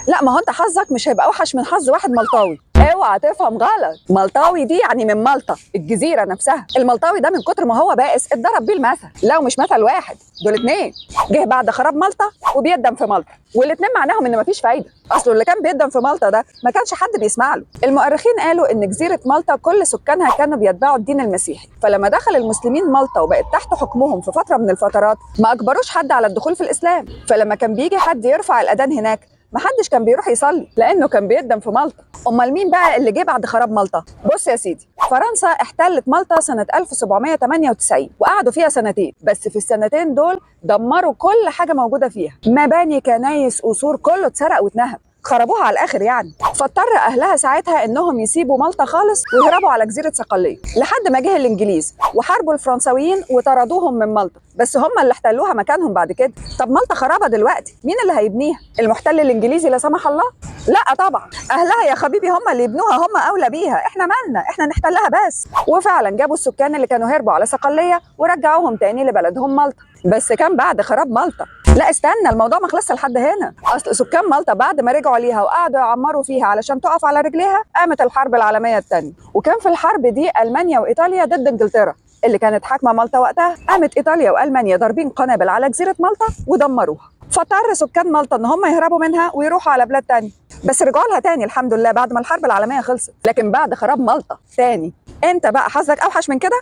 لا، ما هو انت حظك مش هيبقى اوحش من حظ واحد ملطاوي. اوعى تفهم غلط، ملطاوي دي يعني من مالطا، الجزيرة نفسها. الملطاوي ده من كتر ما هو بائس اتضرب بيه المثل، لا ومش مثل واحد، دول اتنين. جه بعد خراب مالطا وبيدم في مالطا، والاتنين معناهم ان مفيش فايده. اصله اللي كان بيدم في مالطا ده ما كانش حد بيسمع له. المؤرخين قالوا ان جزيرة مالطا كل سكانها كانوا بيتبعوا الدين المسيحي، فلما دخل المسلمين مالطا وبقت تحت حكمهم في فترة من الفترات ما اجبروش حد على الدخول في الاسلام. فلما كان بيجي حد يرفع الاذان هناك ما حدش كان بيروح يصلي لانه كان بيدم في مالطا. امال مين بقى اللي جه بعد خراب مالطا؟ بص يا سيدي، فرنسا احتلت مالطا سنة 1798 وقعدوا فيها سنتين، بس في السنتين دول دمروا كل حاجة موجودة فيها، مباني، كنايس، قصور، كله اتسرق واتنهب، خربوها على الاخر يعني. فاضطر اهلها ساعتها انهم يسيبوا مالطا خالص ويهربوا على جزيرة صقليه، لحد ما جه الانجليز وحاربوا الفرنساويين وطردوهم من مالطا، بس هم اللي احتلوها مكانهم بعد كده. طب مالطا خرابه دلوقتي، مين اللي هيبنيها؟ المحتل الانجليزي لا سمح الله؟ لا طبعا، اهلها يا خبيبي هم اللي يبنوها، هم اولى بيها، احنا مالنا، احنا نحتلها بس. وفعلا جابوا السكان اللي كانوا هربوا على صقليه ورجعوهم تاني لبلدهم مالطا، بس كان بعد خراب مالطا. لا استنى، الموضوع ما خلصش لحد هنا. اصل سكان مالطا بعد ما رجعوا ليها وقعدوا يعمروا فيها علشان تقف على رجليها، قامت الحرب العالمية الثانية، وكان في الحرب دي المانيا وايطاليا ضد انجلترا اللي كانت حاكمه مالطا وقتها. قامت ايطاليا والمانيا ضاربين قنابل على جزيرة مالطا ودمروها، فاضطر سكان مالطا ان هم يهربوا منها ويروحوا على بلاد تانية، بس رجعوا لها تاني الحمد لله بعد ما الحرب العالمية خلصت. لكن بعد خراب مالطا تاني، انت بقى حظك اوحش من كده؟